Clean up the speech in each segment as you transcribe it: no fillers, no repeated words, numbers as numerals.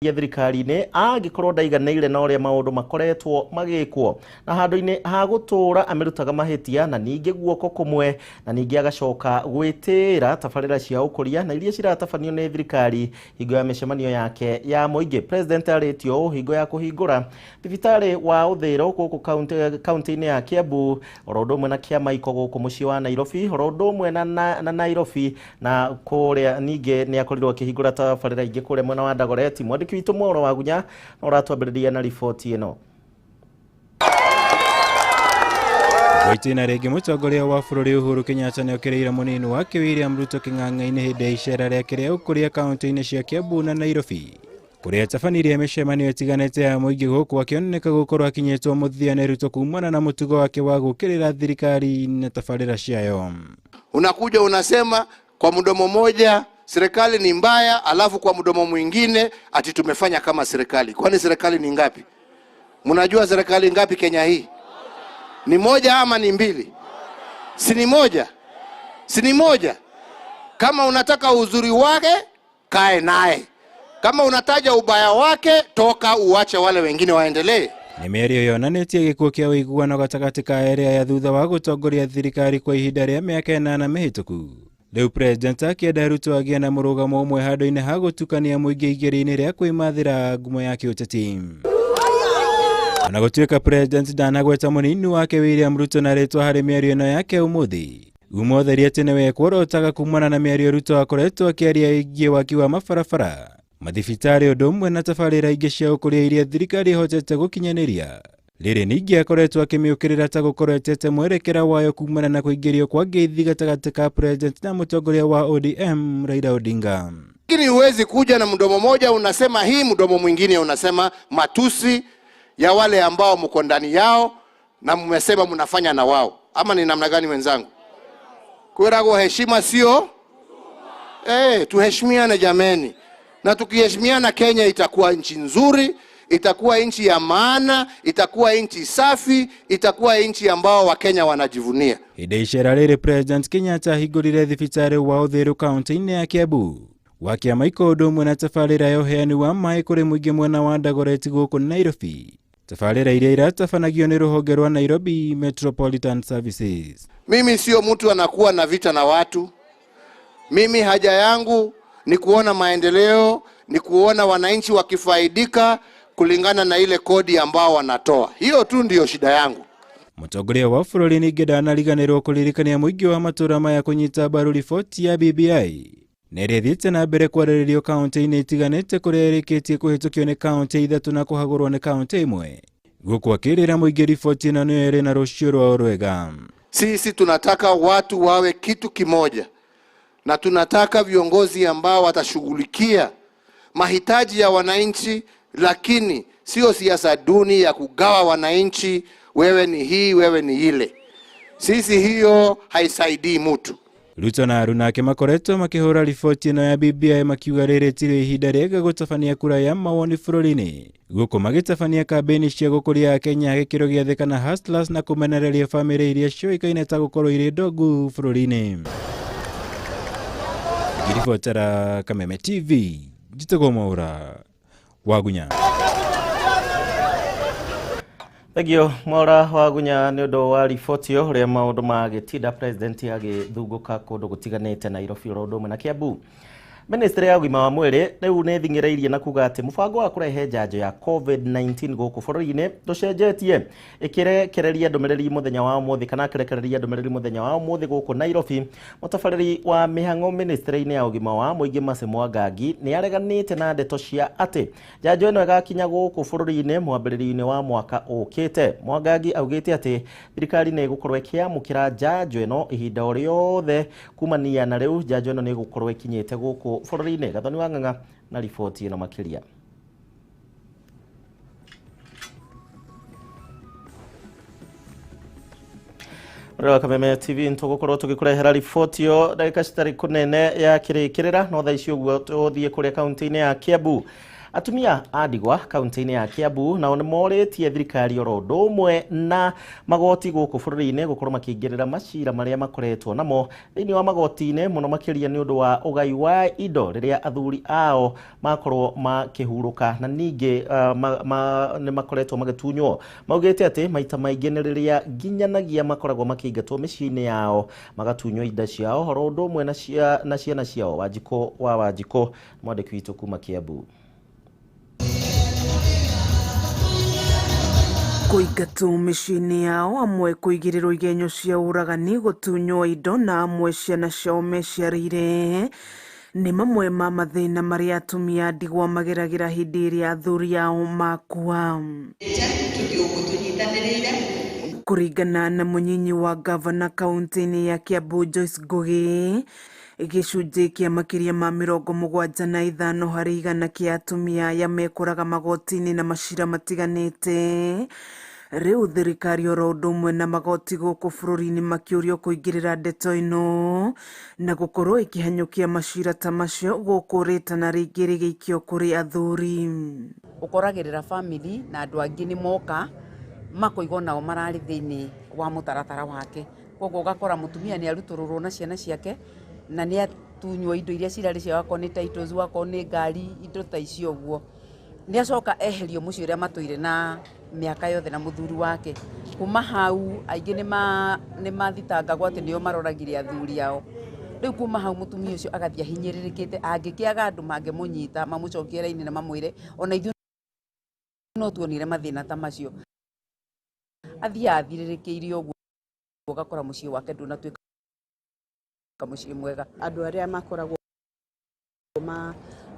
Thirikari-inĩ angĩkorwo ndaiganĩire na ũrĩa maũndũ makoretwo magĩkwo, na handũ-inĩ ha gũtũra amĩrutaga mahĩtia na ningĩ guoko kũmwe, na ningĩ agacoka gwĩtĩĩra tabarĩra cia ũkũria na iria ciratabanio nĩ thirikari hingo ya mĩcemanio yake ya mũingĩ. President arĩtio ũũ hingo ya kũhingũra thibitarĩ wa Ũthĩro gũkũ kaunti-inĩ ya Kiambu, oro ũndũ ũmwe na Kĩamaiko gũkũ mũciĩ wa Nairobi, oro ũndũ ũmwe na Nairobi, na kũrĩa ningĩ nĩ akorirwo akĩhingũra tabarĩra ingĩ kũrĩa mwena wa Dagoretti. Mwandĩki witũ Mwaũra wa Gunya no ũratwambĩrĩria na riboti ĩno. Gwaitĩna rĩngĩ, mũtongoria wa bũrũri Uhuru Kenyatta nĩokĩrĩire mũnini wake William Ruto kĩng'ang'a-inĩ hĩndĩ ya icera rĩake rĩa ũkũria kaunti-inĩ cia Kiambu na Nairobi, kũrĩa atabanirie mĩcemanio ĩtiganĩte ya mũingĩ, gũkũ akĩoneka gũkorwo akinyĩtwo mũthia nĩ Ruto kumana na mũtugo wake wa gũũkĩrĩra thirikari na tabarĩra ciayo. Unakuja unasema kwa mdomo moja serikali ni mbaya, alafu kwa mdomo mwingine ati tumefanya kama serikali. Kwani serikali ni ngapi? Mnajua serikali ngapi Kenya hii? Ni moja ama ni mbili? Si ni moja? Si ni moja? Kama unataka uzuri wake, kae naye. Kama unataja ubaya wake, toka uache wale wengine waendelee. Nĩ mĩario yonanĩtie gĩkuũ kĩa ũiguano gatagatĩ ka erĩ aya thutha wa gũtongoria thirikari kwa ihinda rĩa mĩaka 8 mĩhĩtũku. Rĩu President akĩenda Ruto agĩe na mũrũgamo ũmwe handũ-inĩ ha gũtukania mũingĩ igĩrĩ-inĩ rĩa kwĩmathĩra ngumo ya kĩũteti. Ona gũtuĩka President ndanagweta mũnini wake William Ruto na rĩtwa harĩ mĩario ĩno yake ũmũthĩ, umo theri atĩ nĩwe kuorotaga kumana na mĩario Ruto akoretwo akĩaria ĩgiĩ waki wa mabarabara, mathibitarĩ, ũndũ ũmwe na tabarĩra ingĩ cia ũkũria iria thirikari ĩhotete gũkinyanĩria. Rĩrĩ ningĩ akoretwo akĩmĩũkĩrĩra ta gũkorwo ĩtete mwerekera wayo kumana na kũingĩrio kwa ngeithi gatagatĩ ka President na mũtongoria wa ODM Raila Odinga. Lakini huwezi kuja na mdomo moja unasema hii, mdomo mwingine unasema matusi ya wale ambao mko ndani yao na mmesema mnafanya na wao, ama ni namna gani wenzangu? Kwirago heshima sio tuheshimiane jameni, na tukiheshimiana Kenya itakuwa nchi nzuri, itakuwa nchi ya maana, itakuwa nchi safi, itakuwa nchi ambao Wakenya wanajivunia. Hĩndĩ icera rĩrĩ, President Kenyatta ahingũrire thibitarĩ wa Ũthĩrũ kaunti-inĩ ya Kiambu, wa Kĩamaiko, ũndũ ũmwe na tabarĩra ya ũheani wa maĩ kũrĩ mũingĩ mwena wa Dagoretti gũkũ Nairobi, tabarĩra iria iratabanagio nĩ rũhonge rwa Nairobi Metropolitan Services. Mimi sio mtu anakuwa na vita na watu. Mimi haja yangu ni kuona maendeleo, ni kuona wananchi wakifaidika kulingana na ile kodi ambao wanatoa. Hiyo tu ndiyo shida yangu. Mũtongoria wa bũrũri ningĩ ndanariganĩrwo kũririkania mũingĩ wa matũũra maya kũnyita mbaru riboti ya BBI na ĩrĩa ĩthiĩte na mbere kwarĩrĩrio kaunti-inĩ itiganĩte, kũrĩa ĩrĩkĩtie kũhĩtũkio nĩ kaunti 3 na kũhagũrwo nĩ kaunti 1, gũkũ akĩrĩra mũingĩ riboti ĩno nĩyo ĩrĩ na rũciũ rwao rwega. Sisi tunataka watu wawe kitu kimoja, na tunataka viongozi ambao watashughulikia mahitaji ya wananchi, lakini sio siasa duni ya kugawa wananchi, wewe ni hii, wewe ni ile. Sisi hiyo haisaidii mtu. Ruto na aruna ake makoretwo makĩhũra riboti ĩno ya BBI, makiuga rĩrĩ tirĩ ihinda rĩega gũtabania kura ya mawoni bũrũri-inĩ, gũkũ magĩtabania kambĩini cia gũkũria Akenya a gĩkĩro gĩa thĩ kana hustlers, na kũmenereria bamĩrĩ iria ciũĩkaine ta gũkorwo irĩ ndongu bũrũri-inĩ. Ngĩribotera Kameme TV, njĩtagwo Mwaũra Wagunya. Thengio Mwaũra Wagunya nĩ ũndũ wa riboti ĩyo, ũrĩa maũndũ magĩtinda President agĩthungũka kũndũ gũtiganĩte Nairobi oro ũndũ ũmwe na Kiambu. Ministry ya ũgima wa mwĩrĩ rĩu nĩ ĩthing'ĩrĩirie na kuga atĩ mũbango wa kũrehe njanjo ya COVID-19 gũkũ bũrũri-inĩ ndũcenjetie. Ĩkĩrekereria ndũmĩrĩri mũthenya wa ũmũthĩ, kana akĩrekereria ndũmĩrĩri mũthenya wa ũmũthĩ gũkũ Nairobi, mũtabarĩri wa mĩhang'o ministry-inĩ ya ũgima wa mũingĩ Mercy Mwangangi nĩ areganĩte na ndeto cia atĩ njanjo ĩno ĩgakinya gũkũ bũrũri-inĩ mwambĩrĩrio-inĩ wa mwaka ũkĩte. Mwangangi augĩte atĩ thirikari nĩ ĩgũkorwo ĩkĩamũkĩra njanjo ĩno ihinda o rĩothe kumania na rĩu njanjo ĩno nĩ ĩgũkorwo ĩkinyĩte gũkũ bũrũri-inĩ. Gathoni wa Ng'ang'a na riboti ĩno makĩria. Ũrĩa wa Kameme TV, nĩtũgũkorwo tũgĩkũrehera riboti ĩyo ndagĩka citarĩ kũnene ya kĩrĩkĩrĩra, no thaa ici ũguo tũthiĩ kũrĩa kaunti-inĩ ya Kiambu. Atumia a ndigwa kaunti-inĩ ya Kiambu nao nĩ morĩtie thirikari oro ũndũ ũmwe na magoti gũkũ bũrũri-inĩ gũkorwo makĩingĩrĩra macira marĩa makoretwo namo thĩinĩ wa magoti-inĩ mũno makĩria nĩ ũndũ wa ũgai wa indo rĩrĩa athuri ao makorwo makĩhurũka na ningĩ nĩ makoretwo magĩtunywo. Maugĩte atĩ maita maingĩ nĩ rĩrĩa nginyanagia makoragwo makĩingatwo mĩciĩ-inĩ yao magatunywo indo ciao oro ũndũ ũmwe na ciana ciao. Wanjikũ wa Wanjikũ, mwandĩki witũ kuma Kiambu. Kũingatwo mĩciĩ-inĩ yao, amwe kũigĩrĩrwo igenyo cia ũragani, gũtunywo indo na amwe ciana ciao meciarĩire nĩ mamwe ma mathĩna marĩa atumia ndigwa mageragĩra hĩndĩ ĩrĩa athuri ao makua. Kũringana na mũnyinyi wa gavana kaunti-inĩ ya Kiambu Joyce Ngugi, gĩcunjĩ kĩa makĩria ma 75 harĩ igana kĩa atumia aya mekoraga magoti-inĩ na macira matiganĩte. Rĩu thirikari oro ũndũ ũmwe na magoti gũkũ bũrũri-inĩ makĩũrio kũingĩrĩra ndeto ĩno na gũkorwo ĩkĩhanyũkia macira ta macio gũkũ rĩtana rĩngĩ rĩgĩikio kũrĩ athuri. Ũkoragĩrĩra family na andũ angĩ nĩ moka makoigwo nao mararĩ thĩinĩ wa mũtaratara wake, koguo ũgakora mũtumia nĩ arutũrũrwo na ciana ciake na nĩ atunywo indo iria cirarĩ ciao, akorwo nĩ titles, akorwo nĩ ngari, indo ta icio ũguo. Nĩ acoka eherio mũciĩ ũrĩa matũire na mĩaka yothe na mũthuri wake. Kuma hau aingĩ nĩ mathitangagwo atĩ nĩo maroragire athuri ao. Rĩu kuma hau mũtumia ũcio agathiĩ ahinyĩrĩrĩkĩte, angĩkĩaga andũ mangĩmũnyita mamũcokie raini na mamwĩre ona ithuĩ no tuonire mathĩna ta macio, athiaga athirĩrĩkĩire ũguo, ũgakora mũciĩ wake ndũnatuĩka mũciĩ mwega. Andũ arĩa makoragwo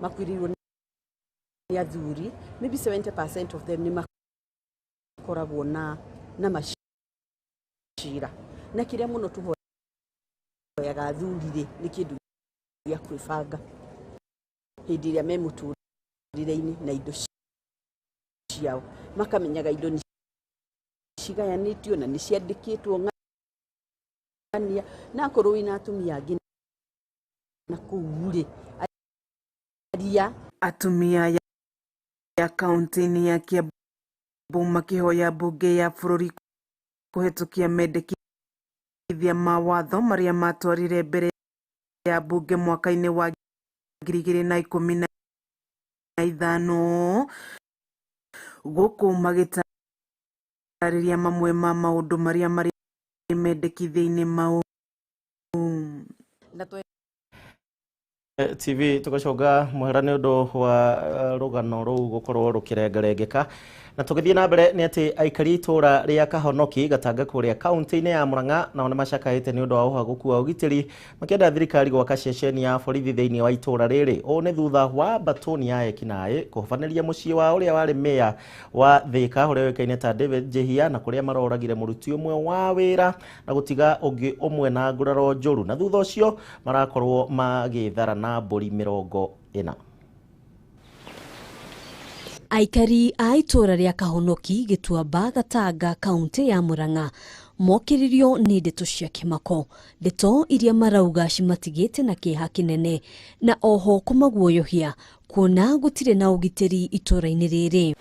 makuĩrĩirwo nĩ athuri, maybe 70% of them nĩ makoragwo na macira, na kĩrĩa mũno tũhoyaga athuri rĩ nĩ kĩndũ gĩa kwĩbanga hĩndĩ ĩrĩa me mũtũrĩre-inĩ na indo ciao, makamenyaga indo nĩ cigayanĩtio na nĩ ciandĩkĩtwo ng'ania, na akorwo wĩna atumia angĩ na kũu rĩ aria. Atumia ya kaunti-inĩ ya Kiambu makĩhoya mbunge ya bũrũri kũhetũkia mendekithia ma watho marĩa matwarire mbere ya mbunge mwaka-inĩ wa 2015 gũkũ magĩtarĩria mamwe ma maũndũ marĩa marĩ mendekithia-inĩ mau. TV tugacoka muhera nĩ ũndũ wa rũgano rũu gũkorwo rũkĩrengarengeka. Na tũgĩthiĩ na mbere nĩ atĩ aikari itũra rĩa Kahonoki Gatanga kũrĩa kaunti-inĩ ya Murang'a nao nĩ macakaĩte nĩ ũndũ wa ũhagũku wa ũgitĩri makĩenda thirikari gwaka ceceni ya borithi thĩinĩ wa itũra rĩrĩ. Ũũ nĩ thutha wa mbatũni ya ekinaĩ kũhobanĩria mũciĩ wa ũrĩa warĩ meya wa Thika ũrĩa ũĩkaine ta David Njihia na kũrĩa maroragire mũruti ũmwe wa wĩra na gũtiga ũngĩ ũmwe na nguraro njũru, na thutha ũcio marakorwo magĩthara na mbũri 40. Aikari a itũra rĩa Kahonoki Gĩtuamba Gatanga kaunti ya Murang'a mokĩrĩrio nĩ ndeto cia kĩmako, ndeto iria marauga cimatigĩte na kĩeha kĩnene na oho kũmaguoyohia kuona gũtirĩ na ũgitĩri itũra-inĩ rĩrĩ.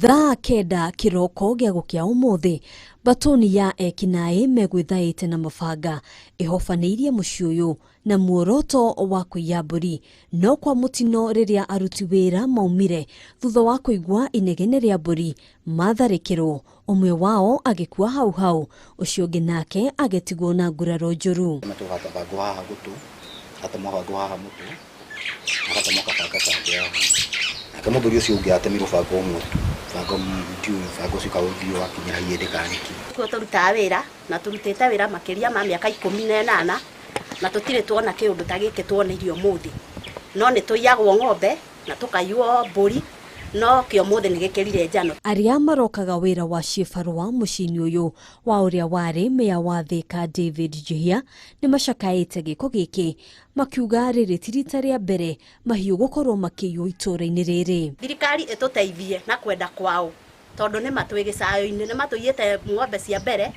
Thaa 9 kĩroko gĩa gũkĩa ũmũthĩ, batoni ya ekinaĩ megwĩthaĩte na mabanga ĩhobanĩirie mũciĩ ũyũ na muoroto wa kũiya mbũri, no kwa mũtino rĩrĩa aruti wĩra maumire thutha wa kũigua inegene rĩa mbũri matharĩkĩrwo, ũmwe wao agĩkua hau hau, ũcio ũngĩ nake agĩtigwo na nguraro njũru. Nake mũthuri ũcio ũngĩ atemirwo banga ũmwe tu, banga ndiũĩ banga ũcio kaũthiũ wakinyĩra ihĩndĩ kana nĩkĩ. Kuo tũrutaga wĩra na tũrutĩte wĩra makĩria ma mĩaka 18 na tũtirĩ tuona kĩũndũ ta gĩkĩ tuoneirio ũmũthĩ, no nĩ tũiyagwo ng'ombe na tũkaiywo mbũri, no kĩo ũmũthĩ nĩ gĩkĩrire njano. Arĩa marokaga wĩra wa ciĩbarũa mũciĩ-inĩ ũyũ wa ũrĩa warĩ meya wa Thika David Njihia nĩ macakaĩte gĩko gĩkĩ, makiuga rĩrĩ ti rita rĩa mbere mahiũ gũkorwo makĩiywo itũra-inĩ rĩrĩ. Thirikari ĩtũteithie na kwenda kwao, tondũ nĩ matwĩ gĩcayo-inĩ, nĩ matũiyĩte ng'ombe cia mbere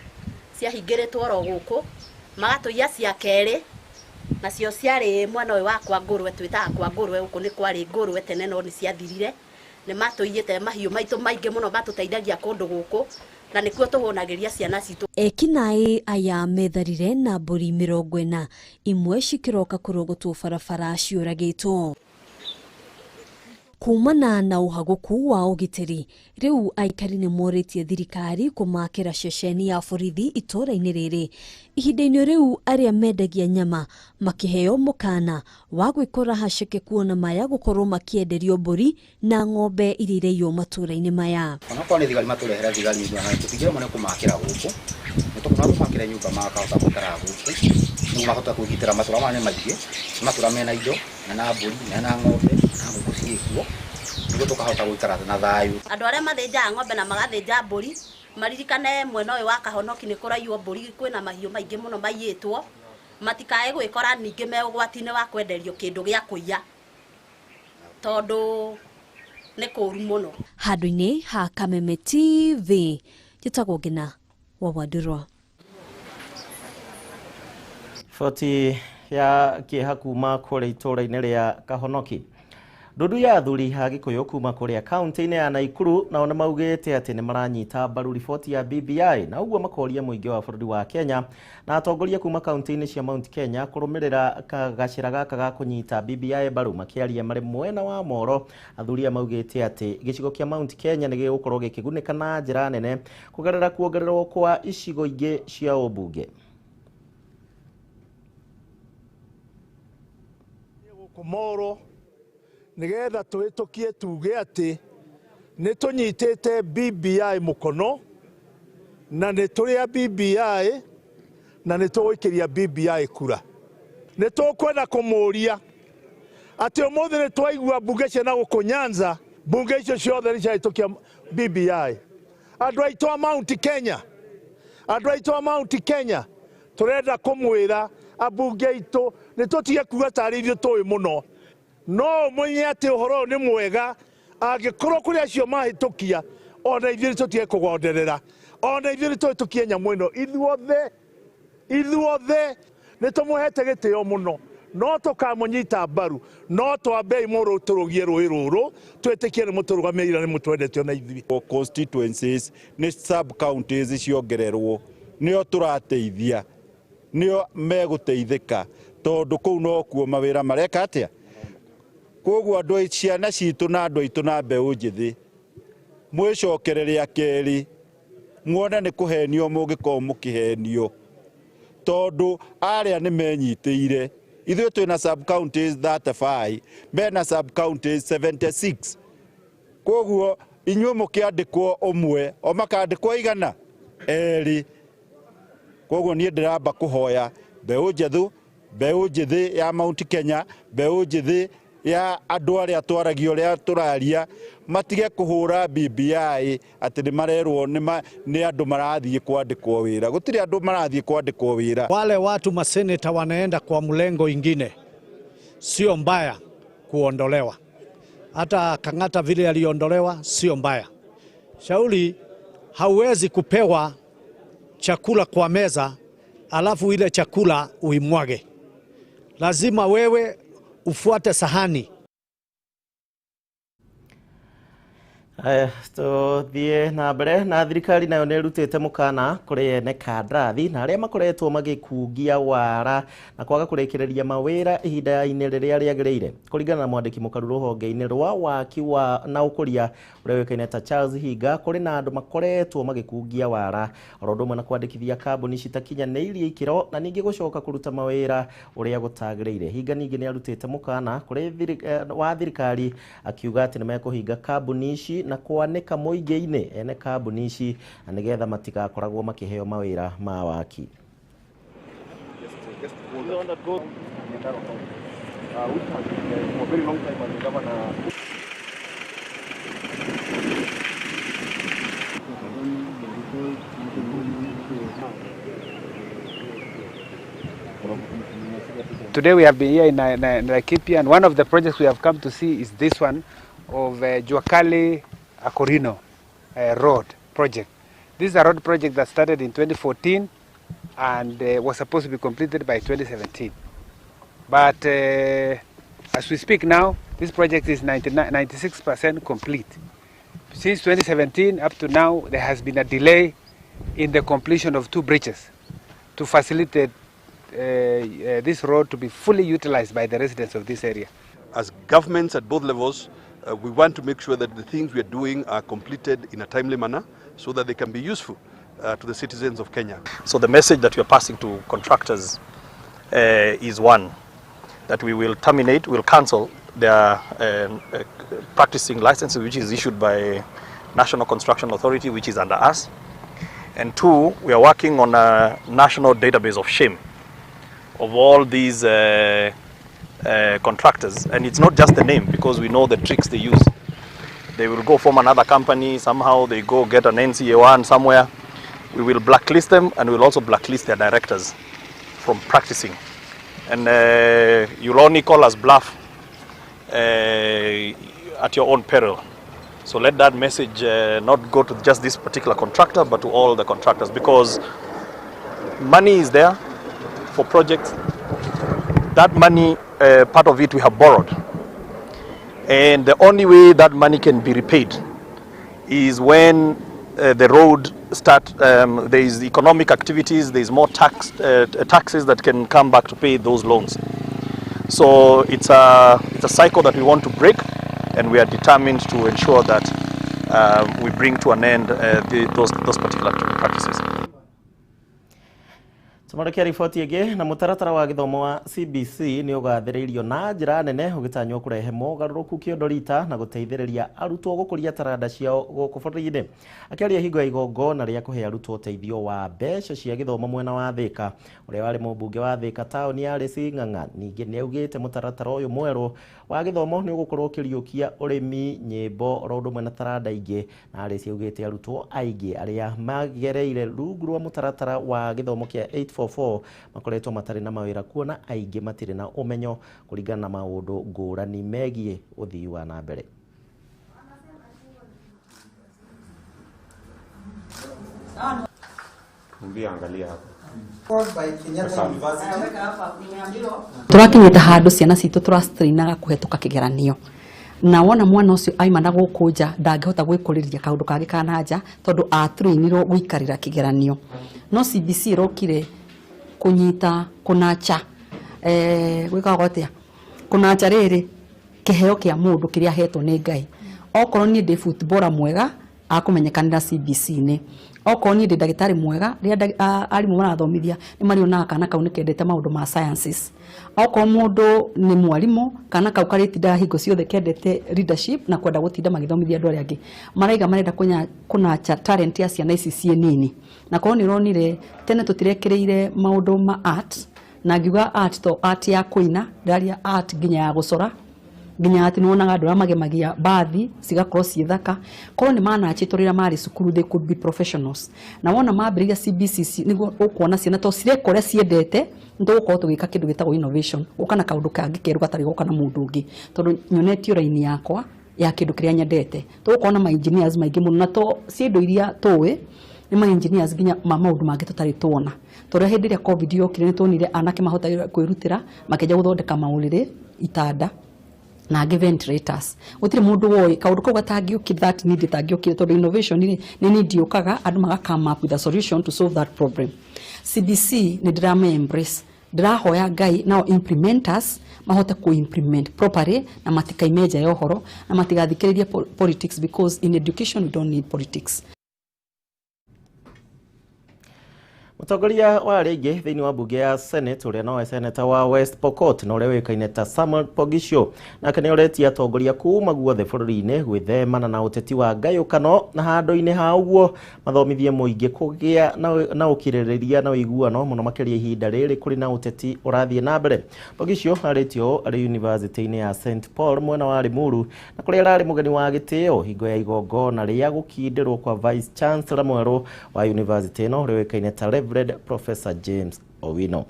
ciahingĩrĩtwo oro gũkũ, magatũiya cia kerĩ Nacio ciarĩ mwena ũyũ wa kwa ngũrwe, twĩtaga kwa ngũrwe, gũkũ nĩ kwarĩ ngũrwe tene no nĩ ciathirire. Nĩ matũiyĩte mahiũ maitũ maingĩ mũno matũteithagia kũndũ gũkũ na nĩkuo tũhũnagĩria ciana citũ. Ekinaĩ aya metharire na mbũri 40 imwe cikĩroka kũrũgũtwo barabara ciũragĩtwo. Kumana na ũhagũku wa ũgitĩri, rĩu aikari nĩ morĩtie thirikari kũmakĩra ceceni ya borithi itũũra-inĩ rĩrĩ. Ihinda-inĩ rĩu arĩa mendagia nyama makĩheo mũkana wa gwĩkora haceke kuona maya gũkorwo makĩenderio mbũri na ng'ombe iria iraiywo matũũra-inĩ maya. Onakorwo nĩ thigari matũrehera thigari tũtingĩremwo nĩ kũmakĩra gũkũ, nĩ tũkũma kũmakĩra nyũmba makahota gũikara gũkũ nĩguo makahota kwĩgitĩra. Matũra maya nĩ maingĩ, nĩ matũra mena indo, mena mbũri, mena ng'ombe na ngũkũ ciĩkuo, nĩguo tũkahota gũikara na thayũ. Andũ arĩa mathĩnjaga ng'ombe na magathĩnja mbũri maririkane mwena ũyũ wa Kahonoki nĩ kũraiywo mbũri, kwĩna mahiũ maingĩ mũno maiyĩtwo, matikae gwĩkora ningĩ me ũgwati-inĩ wa kwenderio kĩndũ gĩa kũiya tondũ nĩ kũũru mũno. Handũ-inĩ ha Kameme TV, njĩtagwo Ngina wa Wandũrwa. Riboti ya kĩeha kuma kũrĩa itũũra-inĩ rĩa Kahonoki. Ndundu ya athuri a Gĩkũyũ kuma kũrĩa kaunti-inĩ ya Naikuru nao nĩ maugĩte atĩ nĩ maranyita mbaru riboti ya BBI na ũguo makoria mũingĩ wa bũrũri wa Kenya na atongoria kuma kaunti-inĩ cia Mount Kenya kũrũmĩrĩra gacĩra gaka ga kũnyita BBI mbaru. Makĩaria marĩ mwena wa Moro, athuri aya maugĩte atĩ gĩcigo kĩa Mount Kenya nĩ gĩgũkorwo gĩkĩgunĩka na njĩra nene kũgerera kuongererwo kwa icigo ingĩ cia ũmbunge. Moro nigetha twĩtũkie tuge atĩ nĩ tũnyitĩte BBI mũkono na nĩ tũrĩ a BBI na nĩ tũgũikĩria BBI kura. Nĩ tũkwenda kũmũria atĩ ũmũthĩ nĩ twaigua mbunge cia na gũkũ Nyanza, mbunge icio ciothe nĩ ciahĩtũkia BBI. Andũ aitũ a Mount Kenya, andũ aitũ a Mount Kenya tũrenda kũmwĩra ambunge aitũ nĩ tũtige kuga tarĩ ithuĩ tũĩ mũno. No ũmenye atĩ ũhoro ũyũ nĩ mwega angĩkorwo kũrĩ acio mahĩtũkia, ona ithuĩ nĩ tũtige kũgonderera, ona ithuĩ nĩ tũhĩtũkie nyamũ ĩno. Ithuothe, ithuothe nĩ tũmũhete gĩtĩo mũno, no tũkamũnyita mbaru, no twambei mũrũ tũrũgie rũĩ rũrũ twĩtĩkie nĩ mũtũrũgamĩrĩire na nĩ mũtwendete ona ithuĩ. Constituencies nĩ sub counties ciongererwo, nĩo tũrateithia, nĩo megũteithĩka tondũ kũu nokuo mawĩra mareka atĩa. Koguo andũ ciana citũ na andũ aitũ na mbeũ njĩthĩ mwĩcokere rĩa kerĩ muone nĩ kũhenio mũngĩkorwo mũkĩhenio tondũ arĩa nĩ menyitĩire. Ithuĩ twĩna sub counties 35, mena sub counties 76. Koguo inyuĩ mũkĩandĩkwo ũmwe o makandĩkwo igana erĩ. Koguo niĩ ndĩramba kũhoya mbeũ njethu, mbeũ njĩthĩ ya Mount Kenya, mbeũ njĩthĩ ya andũ arĩa twaragia ũrĩa tũraria matige kũhũra BBI atĩ nĩ marerwo nĩ andũ marathiĩ kwandĩkwo wĩra. Gũtirĩ andũ marathiĩ kwandĩkwo wĩra. Wale watu maseneta wanaenda kwa mlengo ingine, sio mbaya kuondolewa. Hata Kang'ata vile aliondolewa sio mbaya. Shauri hauwezi kupewa chakula kwa meza alafu ile chakula uimwage. Lazima wewe ufuate sahani. Tũthiĩ na mbere na thirikari nayo nĩ ĩrutĩte mũkana kũrĩ ene kandarathi na arĩa makoretwo magĩkungia wara na kwaga kũrĩkĩrĩria mawĩra ihinda-inĩ rĩrĩa rĩagĩrĩire. Kũringana na mwandĩki mũkaru rũhonge-inĩ rwa waki wa na ũkũria ũrĩa ũĩkaine ta Charles Hinga, kũrĩ na andũ makoretwo magĩkungia wara oro ũndũ ũmwe na kwandĩkithia kambuni citakinyanĩirie ikĩro na ningĩ gũcoka kũruta mawĩra ũrĩa gũtagĩrĩire. Hinga ningĩ nĩ arutĩte mũkana kũrĩ wa thirikari akiuga atĩ nĩ mekũhinga kambuni ici na kwanĩka mũingĩ-inĩ ene kambuni ici na nĩgetha matigakoragwo makĩheo mawĩra ma waki. Today we have been here in Laikipia, and one of the projects we have come to see is this one of Juakali Akorino road project. This is a road project that started in 2014 and was supposed to be completed by 2017. But as we speak now, this project is 96% complete. Since 2017 up to now, there has been a delay in the completion of 2 bridges to facilitate this road to be fully utilized by the residents of this area. As governments at both levels, we want to make sure that the things we are doing are completed in a timely manner so that they can be useful to the citizens of Kenya. So the message that we are passing to contractors is one, that we will terminate, will cancel their practicing license, which is issued by National Construction Authority, which is under us. And 2, we are working on a national database of shame of all these contractors. And it's not just the name, because we know the tricks they use. They will go form another company, somehow they go get an NCA1 somewhere. We will blacklist them, and we'll also blacklist their directors from practicing. And you'll only call us bluff at your own peril. So let that message not go to just this particular contractor, but to all the contractors, because money is there for projects. That money, part of it we have borrowed. And the only way that money can be repaid is when the road start, there is economic activities, there is more taxes that can come back to pay those loans. So it's a cycle that we want to break, and we are determined to ensure that we bring to an end those particular practices. Tumarekia riboti ĩngĩ na mũtaratara wa gĩthomo wa CBC nĩ ũgathĩrĩirio na njĩra nene ũgĩtanywo kũrehe mogarũrũku kĩondo rita na gũteithĩrĩria arutwo gũkũria taranda ciao gũkũ bũrũri-inĩ. Akĩaria hingo ya igongona rĩa kũhe arutwo ũteithio wa mbeca cia gĩthomo mwena wa Thĩka, ũrĩa warĩ mũmbunge wa Thĩka taũni ya Alice Ng'ang'a ningĩ nĩ augĩte mũtaratara ũyũ mwerũ wa gĩthomo nĩ ũgũkorwo ũkĩriũkia ũrĩmi, nyĩmbo oro ũndũ ũmwe na taranda ingĩ. Na Alice augĩte arutwo aingĩ arĩa magereire rungu rwa mũtaratara wa gĩthomo kĩa 844 makoretwo matarĩ na mawĩra kuona aingĩ matirĩ na ũmenyo kũringana na maũndũ ngũrani megiĩ ũthii wa na mbere. Tũrakinyĩte handũ ciana citũ tũrastrainaga kũhetũka kĩgeranio, na wona mwana ũcio aima na gũkũ nja ndangĩhota gwĩkũrĩria kaũndũ kangĩ ka na nja tondũ atrainirwo gũikarĩra kĩgeranio. No CBC ĩrokire kũnyita kũnacha gwĩkagwo atĩa kũnacha rĩrĩ kĩheo kĩa mũndũ kĩrĩa ahetwo nĩ Ngai. Okorwo niĩ ndĩ footballer mwega akũmenyekanĩra CBC-inĩ, okorwo niĩ ndĩ ndagĩtarĩ mwega rĩrĩa arimũ marathomithia nĩ marionaga kana kau nĩ kendete maũndũ ma sciences. Okorwo mũndũ nĩ mwarimũ kana kau karĩtindaga hingo ciothe kendete leadership na kwenda gũtinda magĩthomithia andũ arĩa angĩ, maraiga marenda kũnacha talent ya ciana ici ciĩ nini. Na korwo nĩ ũronire tene tũtirekĩrĩire maũndũ ma art, na ngiuga art to art ya kũina, ndĩraria art nginya ya gũcora, nginya atĩ nĩwonaga andũ arĩa magemagia mbathi cigakorwo ciĩ thaka. Korwo nĩ manachĩtwo rĩrĩa marĩ cukuru they could be professionals. Na wona mambĩrĩria CBC nĩguo ũkuona ciana to cireka ũrĩa ciendete, nĩ tũgũkorwo tũgĩka kĩndũ gĩtagwo innovation, gũka na kaũndũ kangĩ kerũ gatarĩ goka na mũndũ ũngĩ, tondũ nyonetio raini yakwa ya kĩndũ kĩrĩa nyendete. Tũgũkorwo na ma engineers maingĩ mũno, na to ci indo iria tũĩ nĩ ma engineers nginya ma maũndũ mangĩ tũtarĩ tuona. Tondũ hĩndĩ ĩrĩa COVID yokire nĩ tuonire anake mahota kwĩrutĩra makĩanjia gũthondeka maũrĩrĩ, itanda na angĩ ventilators. Gũtirĩ mũndũ woĩ kaũndũ kau gatangĩũkire, that need ĩtangĩũkire, tondũ innovation nĩ need yũkaga andũ maga come up with a solution to solve that problem. CBC nĩ ndĩrame embrace, ndĩrahoya Ngai nao implementers mahote ku implement properly na matikaime nja ya ũhoro na matigathikĩrĩrie politics, because in education we don't need politics. Mũtongoria wa arĩa aingĩ thĩinĩ wa mbunge ya Senate ũrĩa nowe seneta wa West Pokot na ũrĩa ũĩkaine ta Samuel Poghisio nake nĩ oretie atongoria kuma guothe bũrũri-inĩ gwĩthemana na ũteti wa ngayũkano na handũ-inĩ ha ũguo mathomithie mũingĩ kũgĩa na ũkirĩrĩria na ũiguano mũno makĩria ihinda rĩrĩ kũrĩ na ũteti ũrathiĩ na mbere. Poghisio arĩtie ũũ arĩ yunivasĩtĩ-inĩ ya St Paul mwena wa Limuru na kũrĩa ararĩ mũgeni wa gĩtĩo hingo ya igongona rĩa gũkindĩrwo kwa Vice Chancellor mwerũ wa yunivasĩtĩ ĩno ũrĩa ũĩkaine ta Reverend Professor James Owino.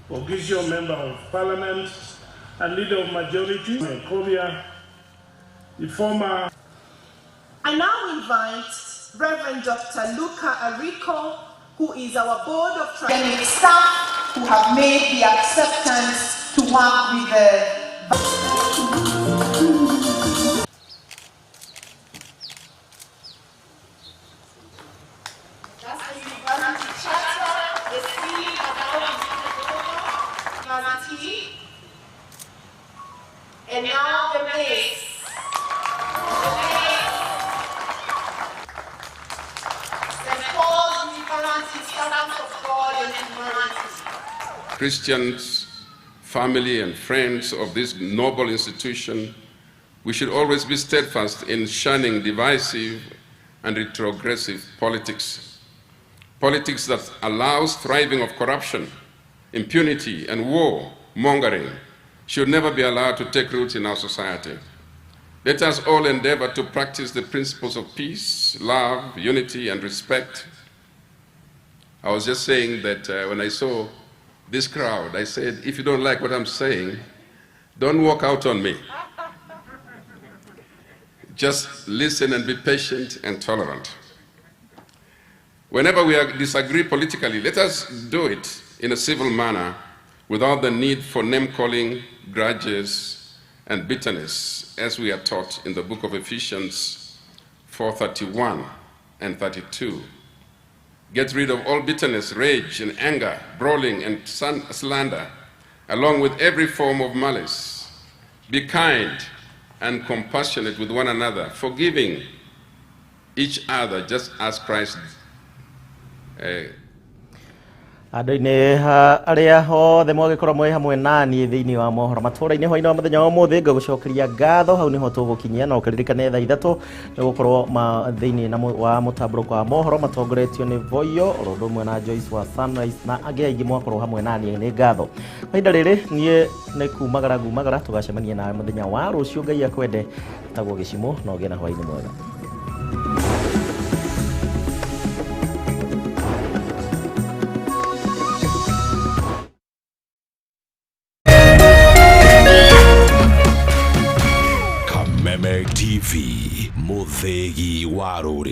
Poghisio, Member of Parliament and Leader of Majority, Kobia, The former. I now invite Reverend Dr. Luca Arico, who is our board of academic staff who have made the acceptance to work with the. That's the university charter, the seal has now been taken over, university. And now the mace. The mace. St. Paul's University, servants of God and humanity. Christians, family, and friends of this noble institution, we should always be steadfast in shunning divisive and retrogressive politics. Politics that allows thriving of corruption, impunity, and war mongering should never be allowed to take root in our society. Let us all endeavor to practice the principles of peace, love, unity, and respect. I was just saying that when I saw this crowd, I said, if you don't like what I'm saying, don't walk out on me. Just listen and be patient and tolerant. Whenever we disagree politically, let us do it in a civil manner without the need for name-calling, grudges, and bitterness, as we are taught in the book of Ephesians 4:31 and 32. Get rid of all bitterness, rage, and anger, brawling, and slander, along with every form of malice. Be kind and compassionate with one another, forgiving each other just as Christ Andũ-inĩ arĩa othe mwagĩkorwo mwĩ hamwe naniĩ thĩinĩ wa mohoro matũra-inĩ hwaĩ-inĩ wa mũthenya wa ũmũthĩ, ngagũcokeria ngatho. Hau nĩho tũgũkinyia, na ũkĩririkane thaa 3 nĩ gũkorwo thĩinĩ wa mũtambũrũko wa mohoro matongoretio nĩ Voyo oro ũndũ ũmwe na Joyce wa Sunrise na angĩ aingĩ mwakorwo hamwe naniĩ, nĩ ngatho. Kwa ihinda rĩrĩ niĩ nĩ kumagara ngumagara, tũgacemania nawe mũthenya wa rũciũ, Ngai akwende. Tagwo Gĩcimo, na ũgĩe na hwaĩ-inĩ mwega. Kameme TV, Muthegi wa rũrĩrĩ.